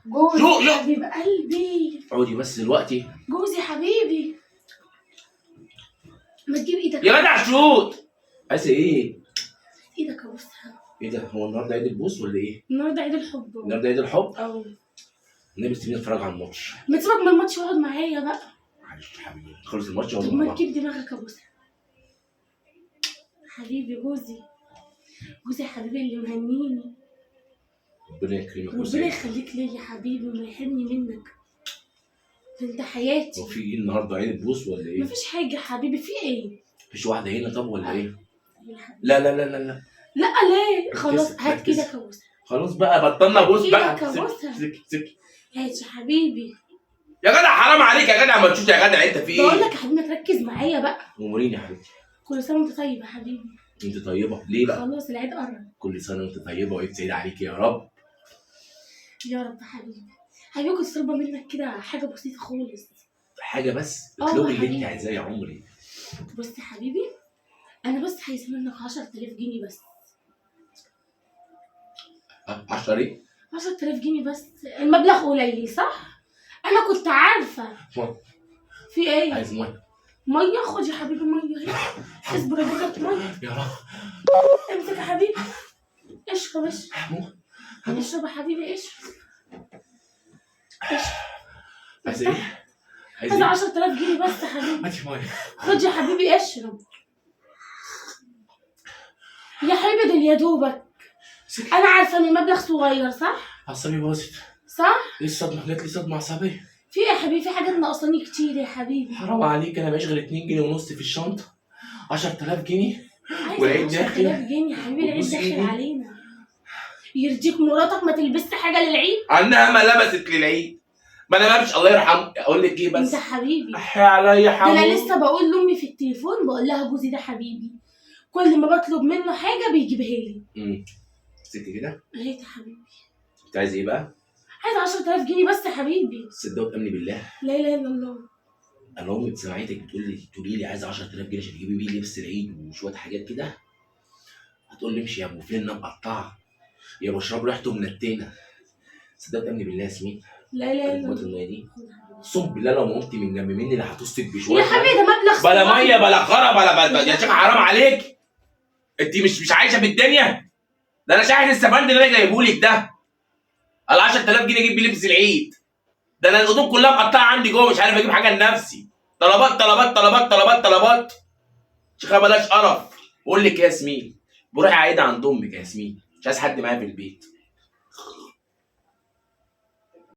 جوزي شو شو حبيب قلبي. اقعدي بس دلوقتي. جوزي حبيبي، ما تجيب ايدك. يا جدع شوت. عايز ايه؟ ايدك ابوسها. ايه ده، هو النهارده عيد البوس ولا ايه؟ النهارده عيد الحب. النهارده عيد الحب؟ اه. النبي سيبيني اتفرج على الماتش. ما تسيبك من الماتش واقعد معايا بقى. معلش يا حبيبي، خلص الماتش واقعد طب مع ما بعض. تجيب دماغك ابوسها. حبيبي جوزي، جوزي حبيبي اللي مهنيني. ربنا يكرمك ربنا ويسعدك. يخليك ليا يا حبيبي وما يحرمني منك، ده انت حياتي. هو في ايه النهارده، عيد البوس ولا ايه؟ مفيش حاجة يا حبيبي، في ايه؟ مفيش واحدة هنا طب ولا ايه؟ يا حبيبي. لا لا لا لا لا. لا ليه؟ خلاص ركزي، هات ركزي. ايدك ابوسها. خلاص بقى، بطلنا بوس بقى. إيدك أبوسها. سك سك. هات يا حبيبي. يا جدع حرام عليك يا جدع، ما تشوت يا جدع، انت في بقول ايه؟ لك يا حبيبي ما تركز معايا بقى. اموريني يا حبيبتي. كل سنة وانت طيب يا حبيبي. انت طيبة ليه بقى؟ خلاص العيد قرب. كل سنة وانت طيبة وعيد سعيد عليك يا رب. يا رب حبيبي. حبيبي كنت طالبه منك كده حاجة بسيطة خالص. حاجة بس؟ اه اطلبي اللي انت حبيبي. عايزاه يا عمري. بص يا حبيبي، انا بس عايزه منك 10000 جنيه بس. 10 ايه؟ 10000 جنيه بس، المبلغ قليل صح؟ انا كنت عارفه. مية. في ايه؟ عايز مية. مية؟ خد يا حبيبي مية اهي، اصبر اجيب لك مية. يا رب. امسك يا حبيبي، اشرب اشرب اشرب يا حبيبي، اشرب اشرب. عايز ايه؟ عايز عايزه ايه؟ 10000 جنيه بس يا حبيبي. هاتي مية. خد يا حبيبي اشرب يا حبيبي، دول يا دوبك. انا عارفه ان المبلغ صغير صح؟ عصبي باظت. صح؟ ايه الصدمة؟ جات لي صدمة عصبية. في ايه يا حبيبي؟ في حاجات ناقصاني كتير يا حبيبي. حرام عليك، انا معيش غير 2 جنيه ونص في الشنطة. 10000 جنيه عايزه والعيد 10000 داخل. جنيه يا حبيبي، العيد وتبوس داخل إيدي. علينا. يرضيك مراتك ما تلبسش حاجة للعيد؟ عنها ما لبست للعيد، ما انا بمشي الله يرحمه. اقول لك ايه بس؟ انت حبيبي. احي عليا ده انا حمود. لسه بقول لامي في التليفون، بقول لها جوزي ده حبيبي، كل ما بطلب منه حاجة بيجيبها لي. ست كده. اهي يا حبيبي. انت عايز ايه بقى؟ عايزه 10000 جنيه بس يا حبيبي. صدق وتامني بالله. لا اله الا الله. انا امي سمعتك بتقول لي، تقولي لي عايز 10000 جنيه عشان تجيبي بيه لبس العيد وشوية حاجات كده، هتقول لي امشي يا ابو فلان مقطعه، يا بشرب ريحته منتنة. صدق وتامني بالله يا ياسمين. لا اله الا موت الله. المية دي. اقسم بالله لو ما قمت من جنب مني لا هتصك بشوية. يا حبيبي ده مبلغ بلا صغير. مية بلا خرا بلا بلا يا شيخ حرام عليك. انت مش عايشه في الدنيا؟ ده انا شاحن السفند اللي انا جايبهولك ده ال 10000 جنيه اجيب بيه لبس العيد. ده انا الهدوم كلها مقطعه عندي جوه، مش عارف اجيب حاجة لنفسي. طلبات طلبات طلبات طلبات طلبات. شيخه بلاش قرف. بقول لك يا ياسمين، بروح اعيد عند امك يا ياسمين، مش عايز حد معايا في البيت.